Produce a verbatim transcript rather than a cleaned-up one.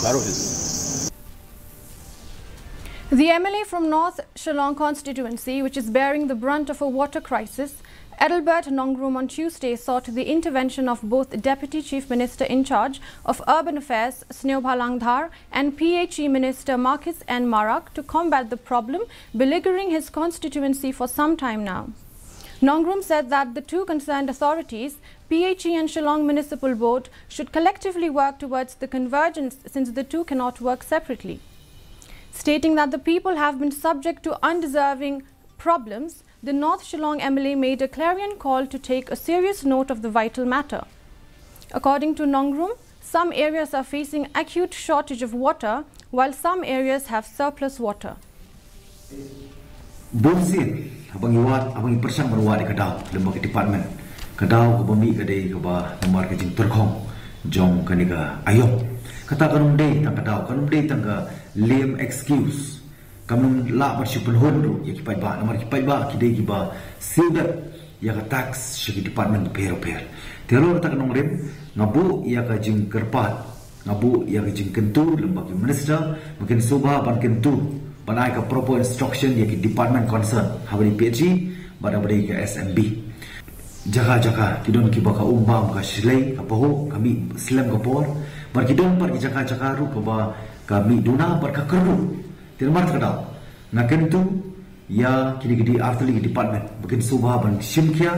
The M L A from North Shillong constituency, which is bearing the brunt of a water crisis, Adelbert Nongrum, on Tuesday sought the intervention of both Deputy Chief Minister in charge of Urban Affairs Sniawbhalang Dhar and P H E Minister Marcuise N Marak to combat the problem beleaguering his constituency for some time now. Nongrum said that the two concerned authorities, P H E and Shillong Municipal Board, should collectively work towards the convergence, since the two cannot work separately. Stating that the people have been subject to undeserving problems, the North Shillong M L A made a clarion call to take a serious note of the vital matter. According to Nongrum, some areas are facing acute shortage of water, while some areas have surplus water. Bun sien, haba ngi wad, haba ngi pyrshang ban wad ïa ka daw lem bad ki department, ka daw kaba mih ka dei kaba namar ka jingtyrkhong jong kane ka aïom. Kata kam dei tang ka daw, kam dei tang ka lame excuse. Kam lah ban shu pynhun ruh ïa ki paidbah, namar ki paidbah ki dei kiba siew dep ïa ka tax sha ki department bapher bapher. Te halor kata ka nongrim, nga buh ïa ka jingkyrpad, nga buh ïa ka jingkyntu lem bad ki minister ba kin sngewbha ban kyntu, ban ai ka proper instruction ïa ki department concern, haba dei P H E bad haba dei ka S M B. Jaka jaka ki don kiba ka um bam, ka shlei, ka pahuh, ka mih slem ka por. Bad ki don pat ki jaka jaka ruh kaba ka mih duna bad ka kyrduh. Te namar kata ka daw nga kyntu ïa kine ki artylli ki department ba kin sngewbha ban shim khia